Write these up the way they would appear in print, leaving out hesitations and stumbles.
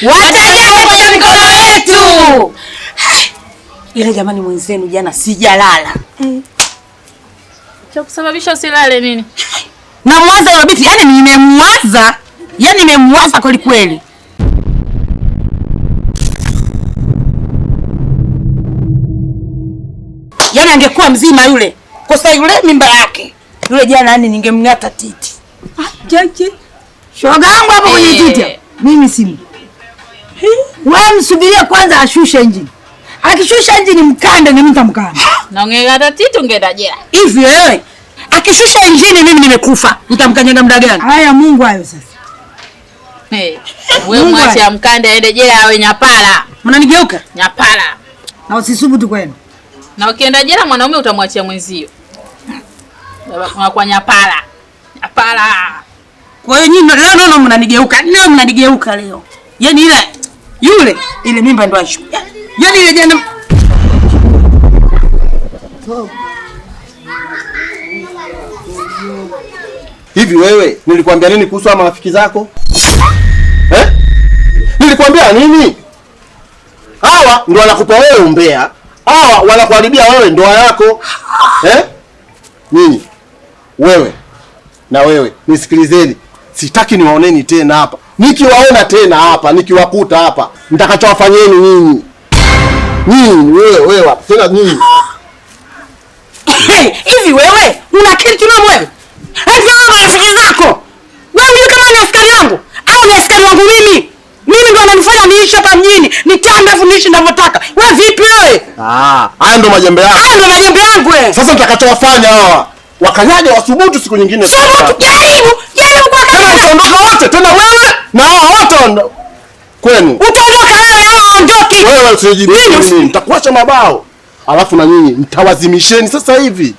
Watalia kwenye mikono yetu. Ile jamani, mwenzenu jana sijalala. Cha kusababisha usilale nini? Namwaza yule binti, yani nimemwaza. Yani nimemwaza kweli kweli. Yaani angekuwa mzima yule. Kosa yule mimba yake. Yule jana yani ningemng'ata titi. Cheche. Shoga yangu hapo kwenye titi. Mimi simu. Wewe msubirie kwanza ashushe injini. Akishusha injini mkande na mimi nitamkanda. Na ungeng'ata titi ungeenda jela. Hivi wewe akishusha injini mimi nimekufa. Nitamkanyaga muda gani? Haya Mungu hayo sasa. Hey, wewe mwache amkande aende jela awe nyapala. Mnanigeuka? Nyapala. Na usisubutu kwenu. Na ukienda jela mwanaume utamwachia mwenzio. Unakuwa nyapala. Nyapala. Kwa hiyo nyinyi leo naona mnanigeuka. Leo mnanigeuka leo. Yaani ile yule ile mimba ndo ashuka. Yaani ile jana Hivi wewe nilikwambia nini kuhusu marafiki zako? Eh? Nilikwambia nini? Hawa ndio wanakupa wewe umbea. Hawa wanakuharibia wewe ndoa yako. Eh? Nyinyi wewe na wewe nisikilizeni. Sitaki niwaoneni tena hapa. Nikiwaona tena hapa, nikiwakuta hapa, nitakachowafanyeni nyinyi. Nyinyi wewe hapa tena nyinyi. Hivi wewe una akili timamu wewe? Hivi wewe marafiki zako? Wewe unajua kama ni askari wangu au ni askari wangu mimi? Mimi ndo ananifanya niishi hapa mjini, nitambe afu niishi ninavyotaka. Wewe vipi wewe? Ah, haya ndo majembe yako. Haya ndo majembe yangu wewe. Sasa nitakachowafanya hawa wakanyaje wasubutu siku nyingine. Subutu, jaribu, jaribu kwa kama utaondoka wote tena wewe na hawa wote kwenu. Utaondoka wewe hawa ondoki. Wewe usijibu mimi, nitakuacha mabao. Alafu na nyinyi mtawazimisheni sasa hivi.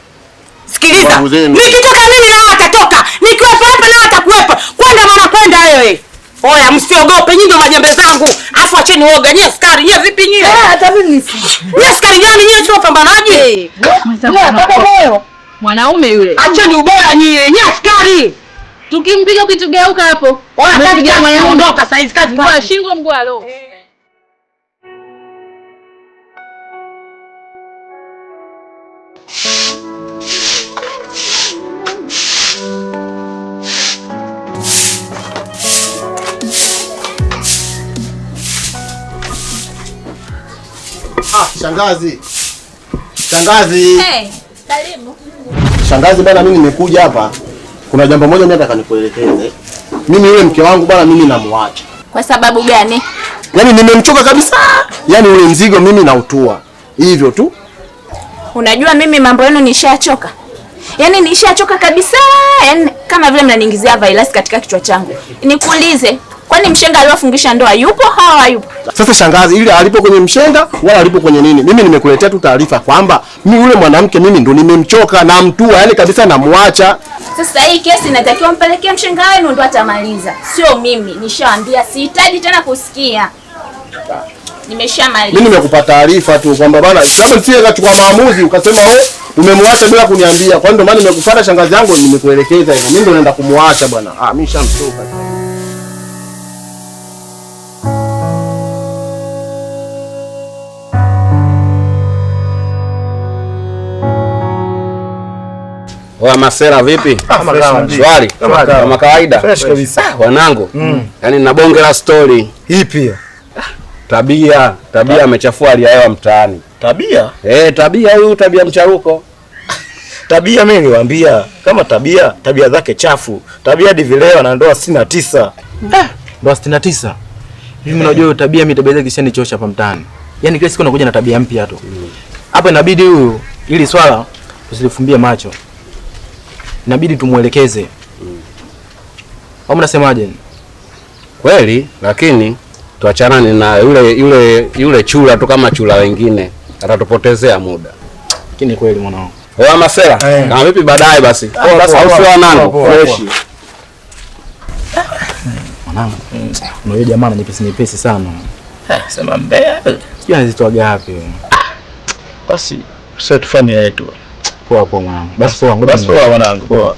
Sikiliza. Nikitoka mimi na watatoka. Nikiwepo hapa na watakuwepo. Kwenda maana kwenda wewe. Oya msiogope, nyinyi ndio majembe zangu. Afu acheni uoga. Nyie askari, nyie vipi nyie? Hata mimi nisi. Nyie askari gani nyie sio wapambanaji? Moyo. Mwanaume yule. Acheni ubora nyie, nyie askari. Tukimpiga ukitugeuka hapo. Oya kazi ondoka saizi kazi. Kwa shingo mgwalo. Ah, shangazi. Shangazi. Hey, karibu. Shangazi bana, mimi nimekuja hapa. Kuna jambo moja mimi nataka nikuelekeze. Mimi yule mke wangu bana, mimi namuacha. Kwa sababu gani? Yaani nimemchoka kabisa. Yaani ule mzigo mimi nautua. Hivyo tu. Unajua mimi mambo yenu nishachoka. Yaani nishachoka kabisa. Yaani kama vile mnaniingizia virus katika kichwa changu. Nikuulize, kwani mshenga aliyofungisha ndoa yupo au hayupo? Sasa shangazi, ile alipo kwenye mshenga wala alipo kwenye nini? Mimi nimekuletea tu taarifa kwamba mimi yule mwanamke mimi ndo nimemchoka na mtua, yani kabisa namuacha. Sasa hii kesi inatakiwa mpelekee mshenga wenu ndo atamaliza. Sio mimi, nishawaambia sihitaji tena kusikia. Nimeshamaliza. Mimi nimekupa taarifa tu kwamba bana, labda sio kachukua maamuzi ukasema wewe umemwacha bila kuniambia. Kwa ndio maana nimekufuata shangazi yangu, nimekuelekeza hivyo. Mimi ndo naenda kumuacha bwana. Ah, mimi nishamchoka. Oya masera vipi? Swali. Kama kawaida. Fresh kabisa. Wanangu. Yaani na bonge la story. Ipi? Tabia, tabia amechafua hali ya hewa mtaani. Tabia? Tabia huyu, tabia mcharuko. Tabia mimi niliwaambia kama tabia, tabia zake chafu. Tabia divileo na ndoa 69. Ndoa 69. Mimi unajua tabia mimi tabia zake kishanichosha hapa mtaani. Yaani kila siku anakuja na tabia mpya tu. Hapa inabidi huyu ili swala tusilifumbie macho. Inabidi tumuelekeze. Au mnasemaje? Kweli, lakini tuachanane na yule chula tu kama chula wengine. Atatupotezea muda. Lakini kweli mwanangu. Oya masela, kama vipi baadaye basi. Au sio wanangu? Fresh. Mwanangu, unajua jamaa ana nyepesi nyepesi sana. Sema mbea. Sijui anazitoa wapi. Basi sio tufanye yetu. Poa poa mwanangu. Basi poa, ngoja. Basi poa mwanangu, poa.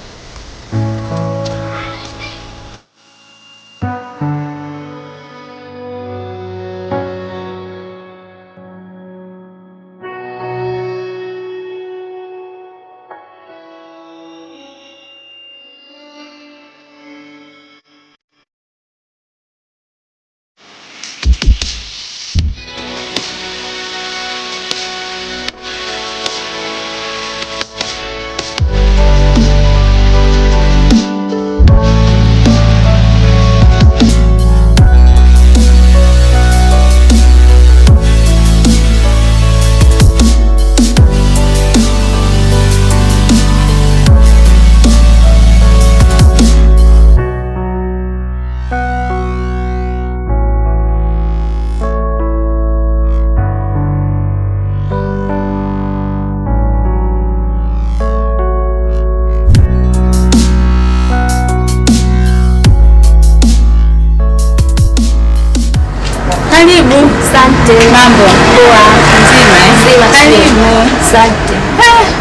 Karibu. Asante. Mambo? Poa. Mzima eh? Mzima. Karibu. Asante.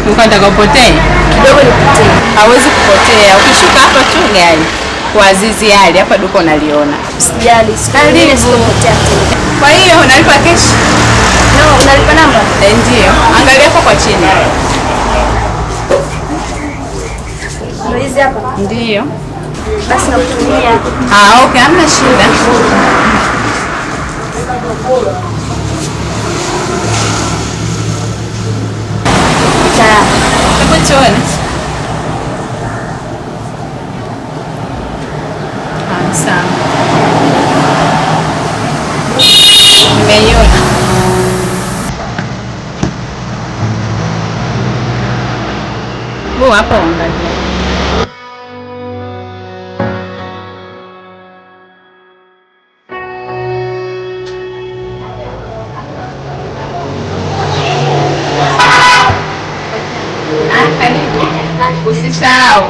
Ulikuwa unataka upotee? Kidogo nipotee. Hawezi kupotea. Ukishuka hapa tu gari kwa Azizi Ali hapa duka unaliona. Usijali. Karibu. Sikupotea tena. Kwa hiyo unalipa cash? No, unalipa namba? Ndio. Angalia hapo kwa chini. Ndio hizi hapa. Ndio. Basi nakutumia. Ah, okay, hamna shida. Hebu tuone. Ah, sawa. Nimeiona. Bu hapa uangalie. Usisahau.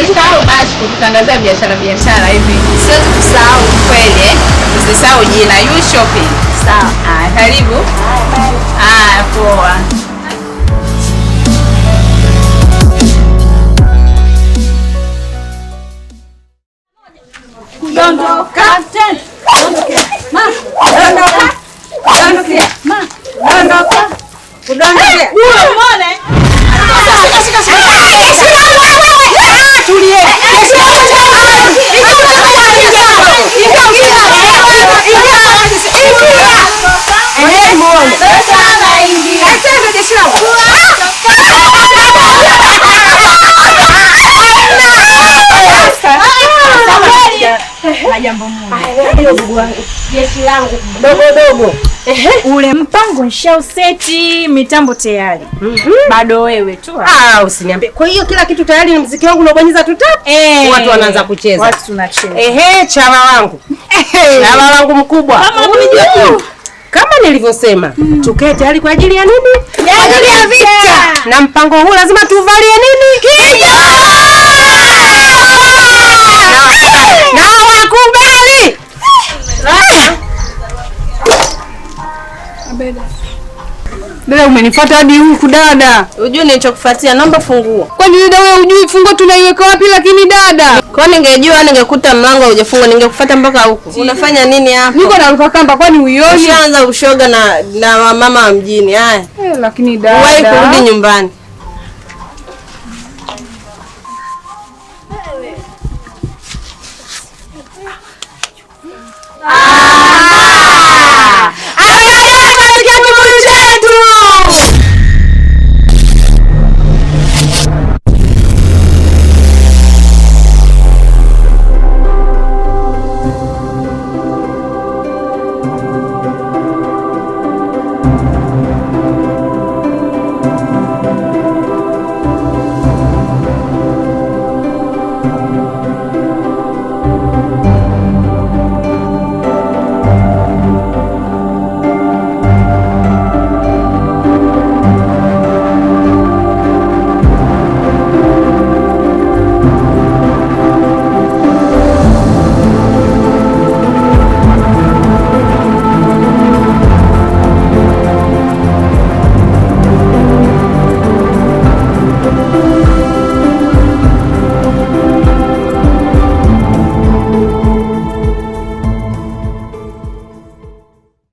Usisahau basi kutangazia biashara hivi. Siwezi kusahau. Kweli eh? Usisahau jina You Shopping. Sawa. Ah, karibu. Ah, poa. Dondoka. Ma. Dondoka. Dondoka. Ma. Dondoka. Dondoka. Umeona? Shika shika shika. Tulie. Jeshi langu dogo dogo. Ule mpango nishauseti, mitambo tayari. Bado wewe tu. Ah, usiniambie. Kwa hiyo kila kitu tayari, muziki wangu unabonyeza tu tap. Watu wanaanza kucheza. Watu tunacheza. Ehe, chawa wangu. Chawa wangu mkubwa. Kama unijua. Kama nilivyosema, tukae tayari kwa ajili ya nini? Kwa ajili ya vita. Na mpango huu lazima tuvalie nini? Kijo! Na wakubali. Dada, umenifuata hadi huku dada. Unajua nilichokufuatia, naomba funguo. Kwani dada wewe hujui funguo tunaiweka wapi lakini dada? Kwa ningejua ningekuta mlango haujafungwa ningekufuata mpaka huku. Unafanya nini hapa? Niko naruka kamba kwani huioni? Ushaanza ushoga na mama wa mjini. Haya. Lakini dada. Uwahi kurudi nyumbani.